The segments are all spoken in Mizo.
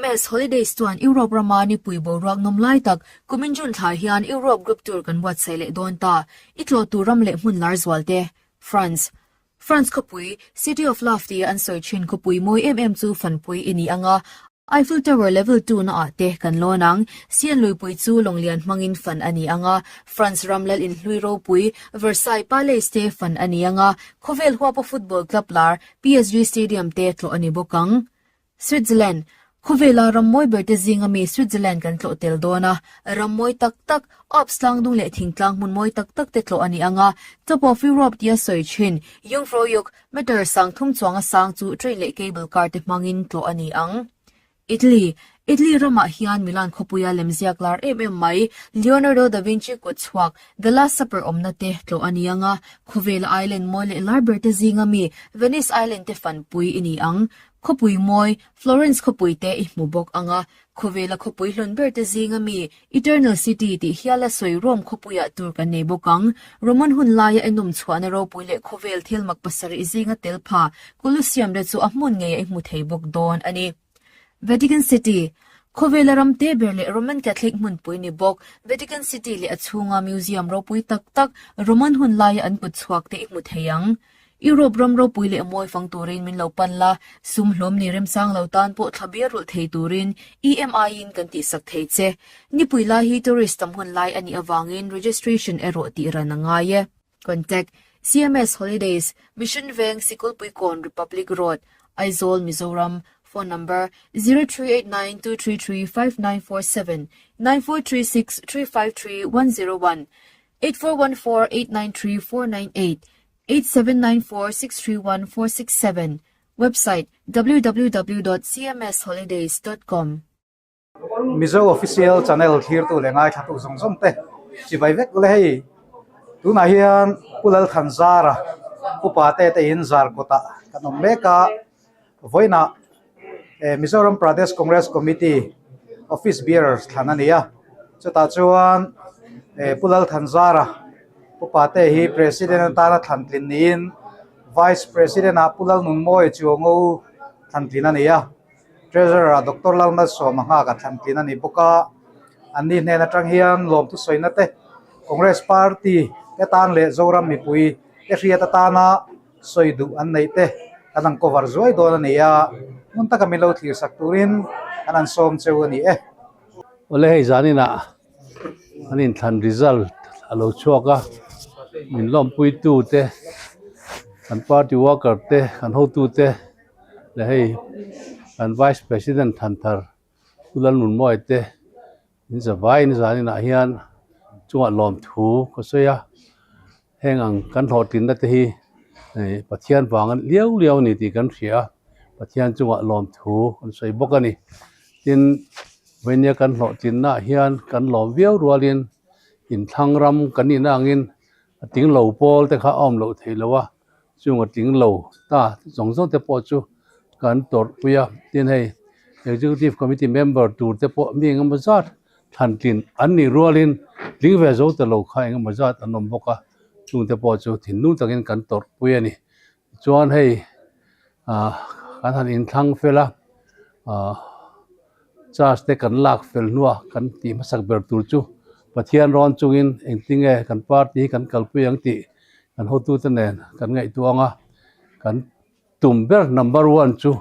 CMS Holidays chuan Europe rama nipui boruak nawm lai tak kumin June thla hian Europe Group Tour kan buatsaih leh dawn ta. I tlawh tur ram leh hmun lar zual te, France. France khawpui, City of Love tia an sawi thin khawpui mawi em em chu fanpui i ni ang a, Eiffel Tower level 2 na ah te kan lawn ang. Seine luipui chu lawnglian hmangin fan a ni ang a, France ram lal inhlui ropui Versailles Palace te fan a ni ang a, khawvel huapa football club lar PSG Stadium te tlawh a ni bawk ang. Switzerland, Khawvela ram mawi ber te zinga mi Switzerland kan tlawh tel dawn a, ram mawi tak tak, Alps tlangdung leh thingtlang hmun mawi tak tak te tlawh a ni ang a, Top of Europe tia sawi thin Jungfraujoch, meter sangthum chuanga sang chu train leh cable car te hmangin tlawh a ni ang. Italy, Italy ramah hian Milan khawpuia lemziak lar em em mai Leonardo da Vinci kut chhuak The Last Supper awmna te tlawh a ni ang a, khawvela island mawi leh lar ber te zinga mi Venice Island te fanpui i ni ang. Khawpui mawi, Florence khawpui te i hmu bawk ang a, khawvela khawpui hlawn ber te zinga mi Eternal City tih hiala sawi Rome khawpuiah tur kan nei bawk ang. Roman hun laia enawm chhuahna ropui leh khawvel thil mak pasarih zinga tel pha Colosseum te chu a hmun ngei a i hmu thei bawk dawn a ni. Vatican City, Khawvela ram te ber leh Roman Catholic hmunpui ni bawk Vatican City leh a chhunga museum ropui tak tak Roman hun laia an kut chhuak te i hmu thei ang. Europe ram ropui leh mawi fang turin min lo pan la, sum hlawm ni remchang lo tan pawh thla bial rulh thei turin EMI in kan tihsak thei che. Nipui lai hi tourist tam hun lai a nih avangin registration erawh tih ran a ngai e. Contact, CMS Holidays, Mission Veng, Sikulpuikawn, Republic Road, Aizawl, Mizoram, Phone number, 0389 233 5947, 9436 353 101, 8414 893 498, 8794 631 467, Website, www.cmsholidays.com. Mizo Official Channel thlirtu leh ngaithlatu zawng zawng te chibai vek le hei tunah hian Pu Lalthanzara upa te te in zar kawtah kan awm mek a vawiinah Mizoram Pradesh Congress Committee Office Bearers thlan a ni a chutah chuan Pu Lalthanzara upa te hi President atana thlan tlin niin Vice President ah Pu Lalnunmawia Chuango thlan tlin a ni a. Treasurer ah Doctor Lalmalsawma nghak a thlan tlin a ni bawk a, anni hnen atang hian lawmthu sawina te Congress Party te tan leh Zoram mipui te hriat atana sawi duh an neih te kan han cover zuai dawn a ni a, hmun taka min lo thlir sak turin an han sawm cheu a ni e. Awle hei zaninah an inthlan result a lo chhuak a, min lawmpuitu te kan party worker te kan hotu te leh hei kan vice president Thanthar Pu Lalnunmawia te in zavaiin zaninah hian chungah lawmthu ka sawi a heng ang kan hlawhtlinna te hi ih Pathian vanga liau liau a ni tih kan hria a Pathian chungah lawmthu an sawi bawk a ni tin vawin kan hlawhtlinna ah hian kan lawm viau rualin inthlang ram kan nihna angin a tling lo pawl te kha a awm loh theih loh a. Chung a tling lo ta zawng zawng te pawh chu kan tawrh pui a, tin hei Executive Committee member tur te pawh mi engemaw zat thlan tlin an nih rualin tling ve zo ta lo kha engemaw zat an awm bawk a, chung te pawh chu thinlung takin kan tawrh pui a ni. Tichuan hei ah kan han inthlang fel a ah charge te kan lak fel hnuah kan tih hmasak ber tur chu Pathian rawn chungin engtinge kan party hi kan kalpui ang tih Kan hotute nen kan ngaihtuah ang a, kan tum ber number one chu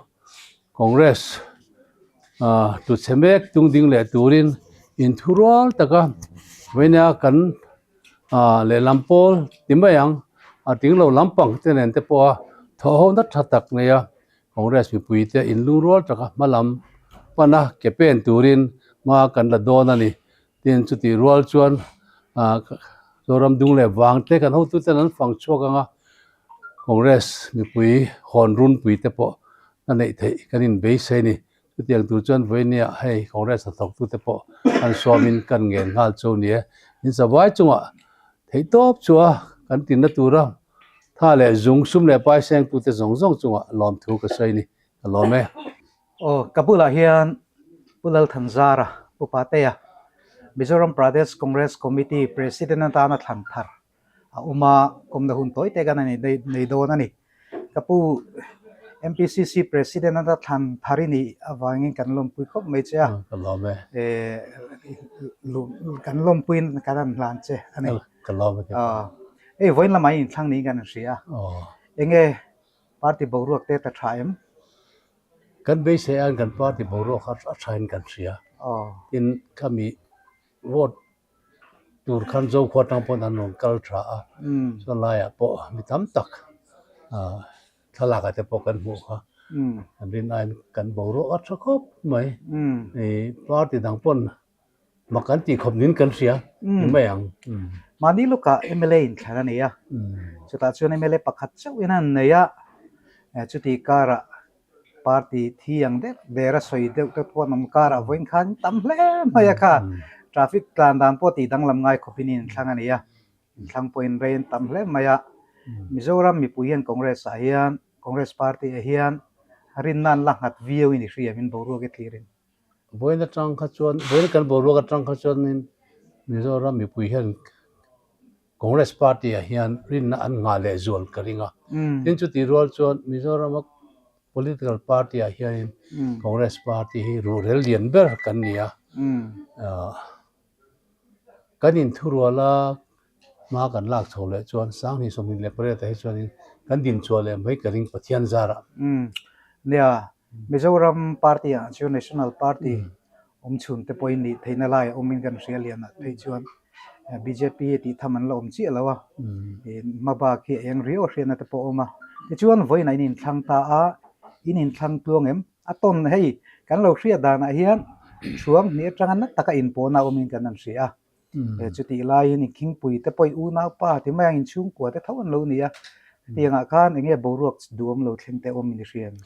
Congress ah tuchhe mek tung ding leh turin inthurual taka vawinia kan ah lehlam pawl ti mai ang a tling lo lampang te nen te pawha thawhhona tha tak nei a Congress mipuite inlungrual taka hmalam pana ke pen turin hma kan la dawn a ni. Tin, chutih rual chuan ah Zoram dung leh vang te kan hotu ten an fang chhuak ang a, Congress mipui hawn runpui te pawh a neih theih kan inbeisei a ni. Chutiang tur chuan vawinia hei Congress hnathawktu te pawh kan sawmin kan ngen nghal chu a ni e. In zavai chungah theihtawp chu a kan tinna tura tha leh zung sum leh paisengtute zawng zawng chungah lawmthu ka sawi a ni. Ka lawm e. Aw, ka bulah hian Pu Lalthanzara, Pu Patea, Mizoram Pradesh Congress Committee President atana thlan thar a awm a, kawmna hun tawi te kan nei dawn a ni. Ka pu, MPCC President ata thlan thar i nih avangin kan lawmpui khawp mai che a. Ka lawm e. Kan lawmpuiin kan han hlan che a ni. Ka lawm e. Hei vawiin lamah i inthlang niin kan han hria a. Enge party boruak te ta tha em? Kan beisei aiin kan party boruak kha a thain kan hria. Tin, khami vote tur khan Zokhua atang pawn an rawn kal tha a, chuan laiah pawh mi tam tak thlalak ah te pawh kan hmuh kha kan rin aiin kan boruak a tha khawp mai. Party dang pawn mak an tih khawp nin kan hria ni mai ang. Mahni lukah mla inthlan a nei a, chutah chuan mla pakhat chauhin an nei a, chuti karah Party thi ang deuh der a sawi deuh te pawh an awm karah vawiin khan tam hle mai a kha. Traffic tlan dan pawh tih danglam ngai khawpin inthlang a ni a, inthlang pawhin rei an tam hle mai a. Mizoram mipui hian Congress ah hian, Congress party ah hian rinna an la nghat viau in i hria min boruak i thlir in. Vawiin atang kha chuan, vawiin kan boruak atang kha chuanin Mizoram mipui hian Congress party ah hian rinna an nghah leh zual ka ring a. Tin chutih rual chuan Mizorama political party ah hianin Congress party hi ruhrel lian ber kan ni a. Kan inthurual a hma kan lak chho leh chuan 2028 ah hi chuanin kan dinchhuah leh mai ka ring Pathian zarah. Nia, Mizoram party ah chuan National Party awm chhun te pawhin nih theihna lai a awmin kan hria lian ah phei chuan bjp tih tham an la awm chiah lo a, hma bak hi a eng riau a hriatna te pawh a awm a. Tichuan vawiinah in inthlang ta a, in inthlang tluang em? A tawn hei kan lo hriat danah hian thuang hnih atanga na taka inpawhna a awmin kan han hria a. Chutih laiin i khingpui te pawh i unaupa ti mai ang inchhungkua te tho an lo ni a, hetiangah khan eng nge boruak duhawm lo thleng te awm in i hria em?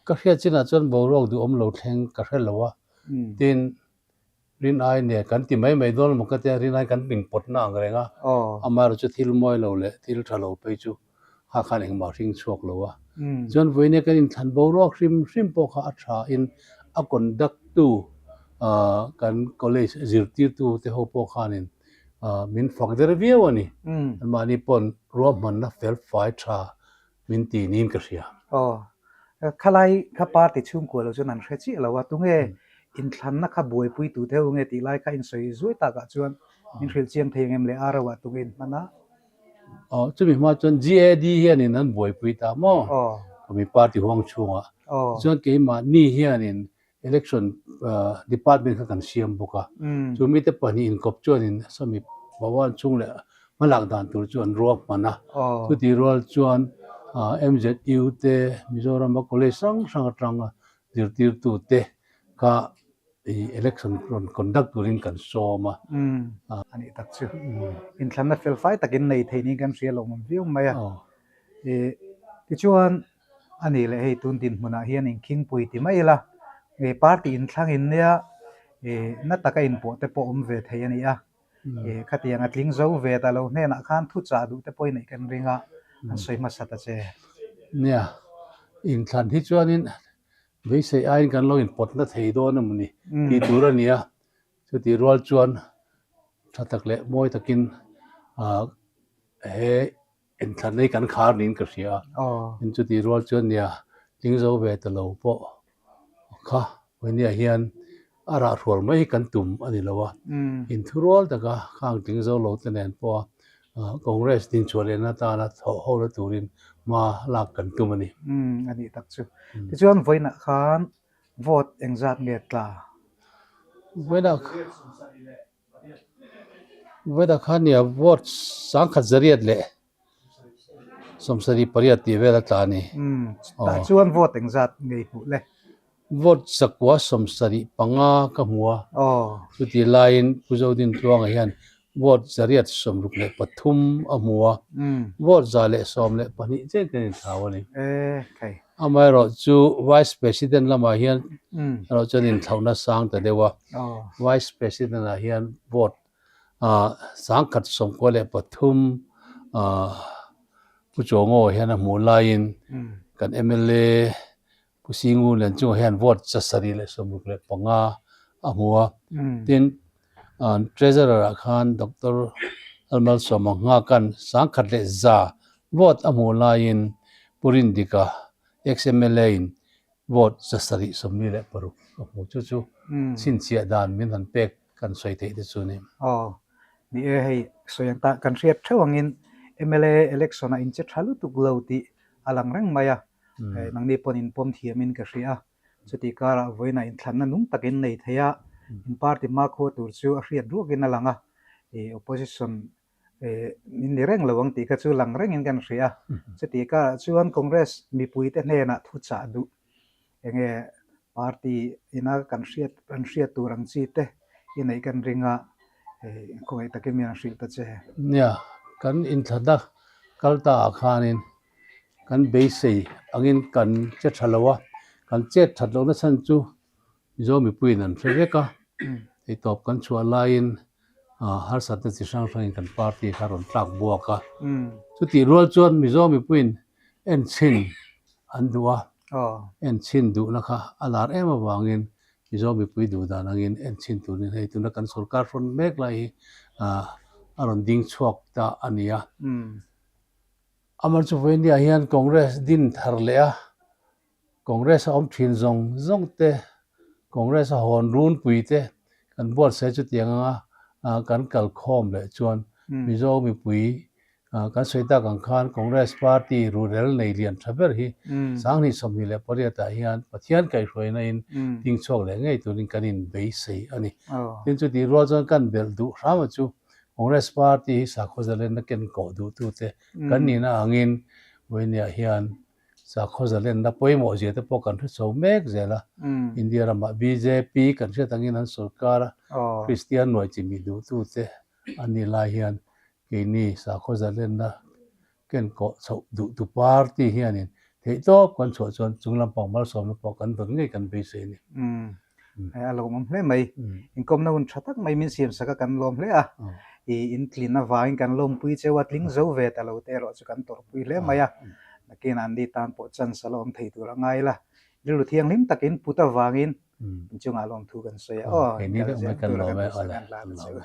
Ka hriat chinah chuan boruak duhawm lo thleng ka hre lo a, tin rin ai nen kan ti mai mai dawn emaw ka tia rin ai kan ping pawtna ang reng a, amaherawh chu thil mawi lo leh thil tha lo phei chu kha khan engmah hring chhuak lo a. Chuan vawiin kan inthlan boruak hrim hrim pawh kha a tha in a conduct tu kan college zirtirtu te ho pawh khanin min fak der viau a ni. Anmahni pawn ruahmanna fel fai tha min ti niin ka hria. Aw, khalai kha party chhungkua lo chuan an hre chiah lo a, tunge inthlanna kha buaipui tu theuh nge tih lai kha insawi zuai takah chuan min hrilh chiang thei ang em le ar roah tunge inhman a? Aw, chumi hma chuan GAD hianin an buaipui ta maw? Kami party huang chhungah. Tichuan keimahni hianin election department kha kan siam bawk a. Chu mite pahnih inkawp chuanin sawmi Bhawan chhung leh hmalak dan tur chu an ruahman a. Chutih rual chuan MZU te, Mizorama college hrang hrang atanga zirtirtute kha I election rawn conduct turin kan sawm a. Umm a nih tak chu. Inthlanna fel fai takin nei thei niin kan hria lo awm viau mai a. I tichuan a nih leh hei tun dinhmunah hian inkhingpui ti mai ila i party inthlang in nia i na taka inpawh te pawh awm ve thei a ni a. I khatiang a tling zo ve ta lo hnenah khan thuchah duh te pawh i neih kan ring a, an sawi hmasa ta che. Nia, inthlan hi chuanin Beisei aiin kan lo inpawtna thei dawn emaw ni tih tur a ni a, chutih rual chuan tha tak leh mawi takin ah he inthlan hi kan khar niin ka hria a, tin chutih rual chuan nia tling zo ve ta lo pawh kha vawinia hian a rah hrual mai hi kan tum a ni lo a, inthurual taka khang tling zo lo te nen pawha Congress dinchhuah lehna atana thawh ho na turin hma lak kan tum a ni. Umm a nih tak chu. Tichuan vawiinah khan vote engzat nge tla? Vawiinah vawiinah khan nia vote sangkhat zariat leh 78 tih vel a tla a ni. Umm tah chuan vote engzat nge i hmuh le? Vote 95 ka hmu a, chutih laiin Pu Zodin Tluanga hian vote 163 a hmu a, vote 112 chen kan inthlau a ni. Amaherawh chu Vice President lamah hian erawh chuan inthlauhna sang ta deuh a, Vice President ah hian vote 193 Pu Chawngaw hian a hmuh laiin kan mla Pu Singu Lian chungah hian vote 765 a hmu a, tin Treasurer ah khan Doctor Lalmalsawma Nghakan 1100 vote a hmuh laiin Pu Rindika. Ex-MLA in vote 726 a hmu. Chu chu chhinchhiah dan min han pek kan sawi theih te chu a ni. Aw, ni e hei sawi ang ta kan hriat theuh angin mla election ah inche tha lutuk lo tih a lang reng mai a, nangni pawn in pawm thiamin ka hria a, chutih karah vawiinah inthlanna nung takin nei thei a, in party hmakhua tur chu a hriat ruakin a lang a, opposition min ni reng lo ang tih kha chu lang rengin kan hria a. Chuti karah chuan Congress mipuite hnenah thuchah duh enge party ina kan hriat kan hriat tur ang chi te i neih kan ring a, khawngaih takin min han hrilh ta che. Nia, kan inthlatna kal ta ah khanin kan beisei angin kan che tha lo a, kan chet that lohna chhan chu Mizo mipuiin an hre vek a, theihtawp kan chhuah laiin harsatna chi hrang hrangin kan party kha a rawn tlak buak a. Chutih rual chuan Mizo mipuiin enchhin an duh a, enchhin duhna kha a lar em avangin Mizo mipui duh dan angin enchhin turin hei tuna kan sorkar hrawn mek lai hi a rawn ding chhuak ta a ni a. Amarchuvawinia hian Congress din thar leh a. Congress a awm thin zawng zawng te, Congress a hawn runpui te kan buatsaih chutiang anga kan kal khawm leh chuan Mizo mipui kan sawi tak ang khan Congress party ruhrel nei lian tha ber hi 2028 ah hian Pathian kaihhruaina in ding chhuak leh ngei turin kan inbeisei a ni. Tin chutih rual chuan kan belh duh hram a chu Congress party hi sakhaw zalenna ken kawh duhtute kan nihna angin Vawinia hian Sakhaw zalenna pawimawh zia te pawh kan hre chho mek zel a. India ramah bjp kan hriat angin an sorkar a, Kristian nuai chi mi duhtute an nih lai hian keini sakhaw zalenna ken kawh chhoh duhtu party hianin theihtawp kan chhuah chuan chung lampang malsawmna pawh kan dawn ngei kan beisei a ni. A lawmawm hle mai. Inkawmna hun tha tak mai min siam sak a kan lawm hle a. I intlin avangin kan lawmpui cheu a, tling zo ve ta lo te erawh chu kan tawrhpui hle mai a. Nakin an ni tan pawh chance a la awm thei tur a ngai la. Rilru thianghlim takin put avangin inchungah lawmthu kan sawi a. Aw, inkal zel tura kan duhsak kan hlan a che u.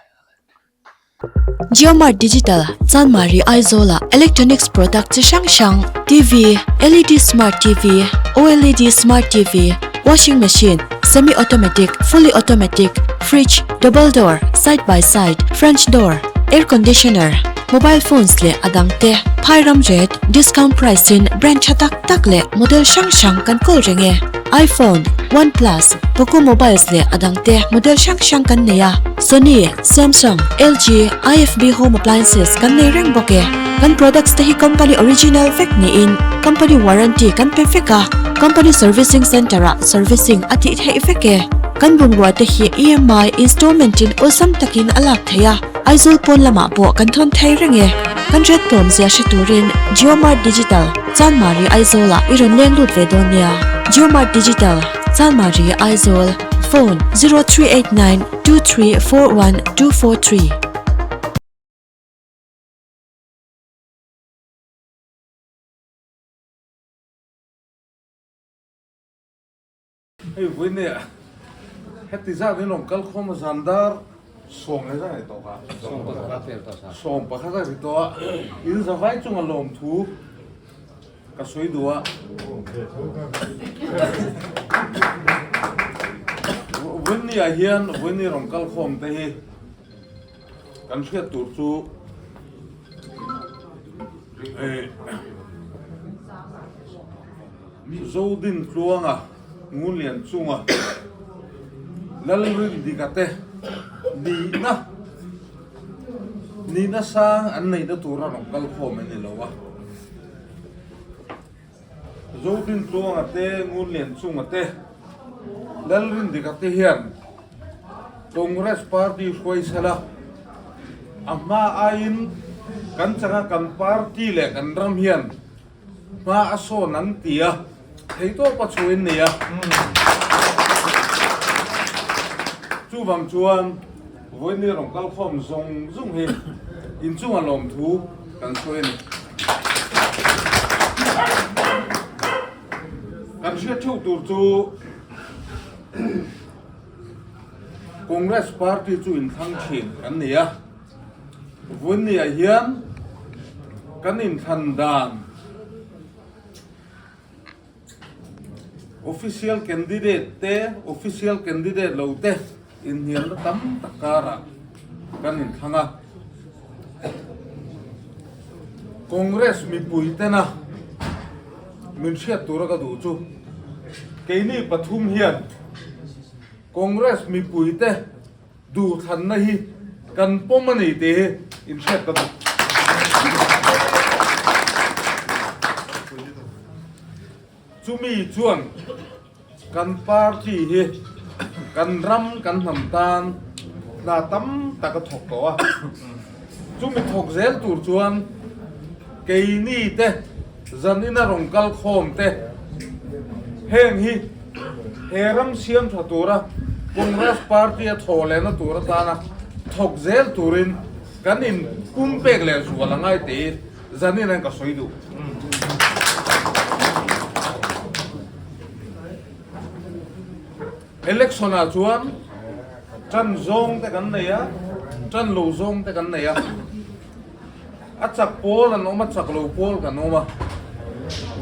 JioMart Digital, Chanmari Aizawla electronics product chi hrang hrang, TV, LED Smart TV, OLED Smart TV, Washing Machine, Semi Automatic, Fully Automatic, Fridge, Double Door, Side by Side, French Door, Air Conditioner, Mobile Phones leh a dang te phai ram ret, discount price in brand tha tak tak leh model hrang hrang kan kawl reng e. iPhone, OnePlus, Poco Mobiles leh a dang te model hrang hrang kan nei a, Sony, Samsung, LG, IFB Home Appliances kan nei reng bawk e. Kan products te hi company original vek niin company warranty kan pe vek a, company servicing centre ah servicing a tih theih vek e. Kan bungrua te hi EMI installment in awlsam takin a lak theih a, Aizawl pawn lamah pawh kan thawn thei reng e. Kan ret tlawm zia hre turin JioMart Digital, Chanmari Aizawl ah i rawn leng lut ve dawn nia. JioMart Digital, Chanmari Aizawl, Phone, 0389 2341 243. Hei vawiin heti zat in rawn kal khawm a zan dar sawm leh zan a ni tawh kha sawm pakhat a ri tawh a in zavai chunga lawmthu ka sawi duh a vawiin ah hian vawiin rawn kal khawm te hi kan hriat tur chu eh Zodin Tluanga, Ngunlian chunga Lalrindika te nihna nihna sang an neihna tura rawn kal khawm a ni lo a. Zodin Tluanga te, Ngunlian chunga te, Lalrindika te hian Congress party hruai sela a hma aiin kan changa kan party leh kan ram hian Hma a sawn an ti a, theitawp a chhuain nei a. Chuvang chuan vawiin rawn kal khawm zawng zawng hi inchunga lawmthu kan sawi a ni. Kan hriat theuh tur chu Congress party chu inthlang thin kan ni a. Vawinia hian kan inthlan dan Official candidate te, official candidate lo te inhnialna tam tak karah kan inthlang a. Congress mipui tena min hriat tura ka duh chu keini pathum hian Congress mipui te duhthlanna hi kan pawm a ni tih hi inhriat ka duh. Chumi chuan kan party hi kan ram kan hnam tan hna tam tak a thawk tawh a, chumi thawk zel tur chuan keini te zanina rawn kal khawm te heng hi he ram siam tha tura Congress party a thawh lehna tur atana thawk zel turin kan in pumpek leh zual a ngai tih zanin an ka sawi duh. Election ah chuan tan zawng te kan nei a, tan lo zawng te kan nei a. A chak pawl an awm a, chak lo pawl kan awm a.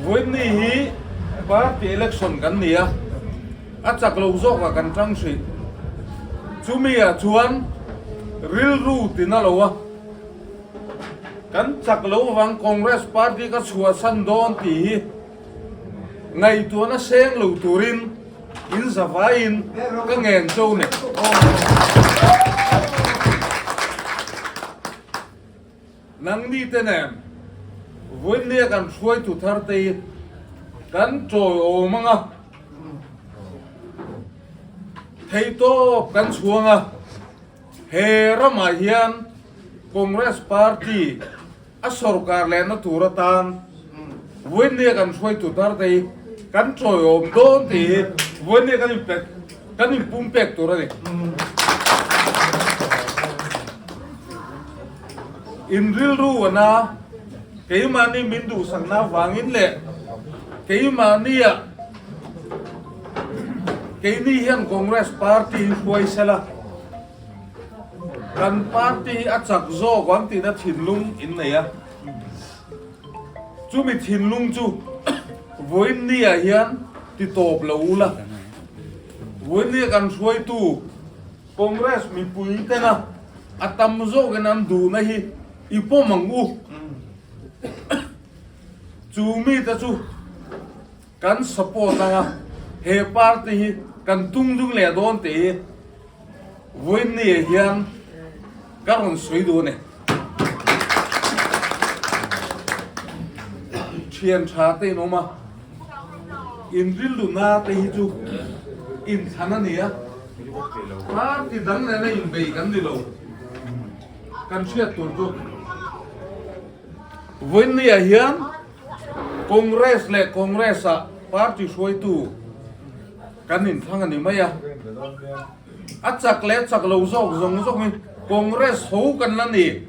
Vawiinni hi party election kan ni a, a chak lo zawk ah kan tang hrih. Chumi ah chuan rilru tina lo a. Kan chak lo vang Congress party ka chhuahsan dawn tih hi ngaihtuahna seng lo turin in zavaiin ka ngen cho ni. Nangni te nen vawinia kan hruaitu thar te hi kan tawiawm anga theihtawp kan chhuang a. He ramah hian Congress party a sorkar lehna tur atan vawinia kan hruaitu thar te hi kan tawiawm dawn tih hi vawinia kan inpek kan inpumpek tur a ni. In rilru ana keimahni min duhsakna avangin leh keimahnia Keini hian Congress party hi hruai sela, kan party hi a chak zawk ang tihna thinlung in nei a. Chumi thinlung chu vawiinniah hian ti tawp lo ula. Vawiinnia kan hruaitu Congress mipui tena a tam zawkin an duhna hi i pawm ang u. Chu mite chu. Kan support anga he party hi kan tung dung leh dawn tih hi vawiinni hian ka rawn sawi duh a ni. Thian tha te in awm a, in rilru na te hi chu inthlan a ni a, party dang nena inbei kan ni lo, kan hriat tur chu vawiinni ah hian Congress leh Congress ah party hruaitu kan inthlang a ni mai a, a chak leh chak lo zawk zawng zawng hi Congress ho kan la ni.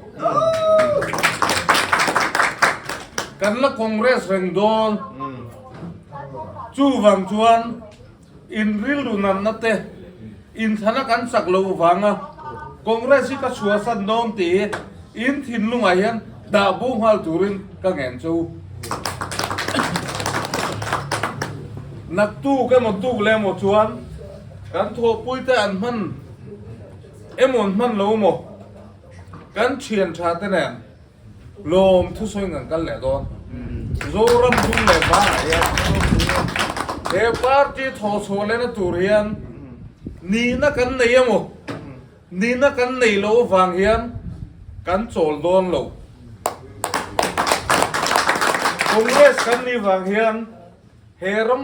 Kan la Congress reng dawn. Chuvang chuan in rilru nanna te inthlana kan chak loh vanga Congress hi ka chhuahsan dawn tih hi in thinlungah hian dah bo nghal turin ka ngen che u. Naktuk emaw tuk leh emaw chuan kan thawhpuite an hman emaw an hman lo emaw kan thian tha te nen Lawm thusawi ngan kal leh dawn. Zoram dung leh vangah hian he party thawhchhuah lehna tur hian nihna kan nei emaw nihna kan nei loh avang hian kan chawl dawn lo. Congress kan nih vang hian he ram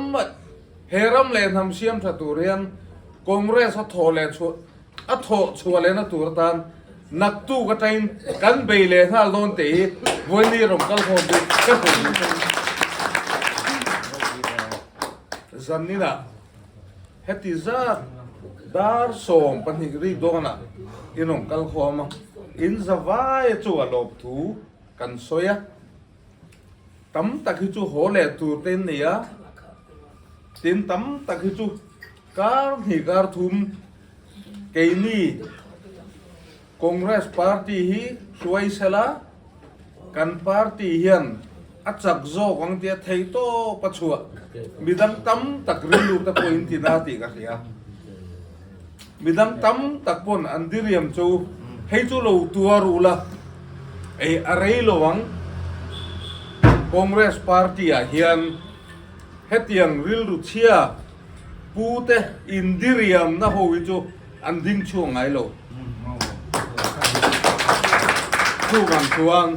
he ram leh hnam siam tha tur hian Congress a thawh leh chhuah A thawh chhuah lehna tur atan naktuk atangin kan bei leh nghal dawn tih hi vawiini rawn kal khawm chu ka hmu duh. Zaninah heti zat dar 12 rik dawnah in rawn kal khawm a, in zavaia chu a lawp thu kan sawi a. Tam tak hi chu haw leh tur te in nei a, tin tam tak hi chu Kar hnih kar thum keini Congress party hi hruai sela kan party hian a chak zawk ang tia theihtawp a chhuah. Midang tam tak rilru te pawh in tina tih ka hria. Midang tam tak pawn an diriam chu hei chu lo tuar u la, ei a rei lo ang. Congress party ah hian hetiang rilru chhia pu te in diriam na ho hi chu an ding chhuak ngai lo. Chuvang chuan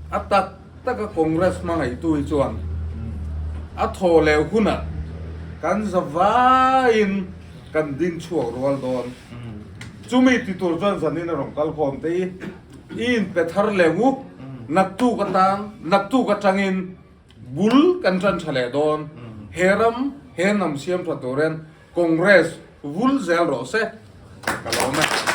a tak taka Congress hmangaihtu hi chuan a thaw leh hunah kan za vaiin kan ding chhuak rual dawn. Chumi ti tur chuan zanin a rawn kal khawm te i i inpe thar leh ngu, naktuk atan, naktuk atangin bul kan tan tha leh dawn. He ram, he hnam siam tha turin Congress vul zel rawh se, ka lawm e.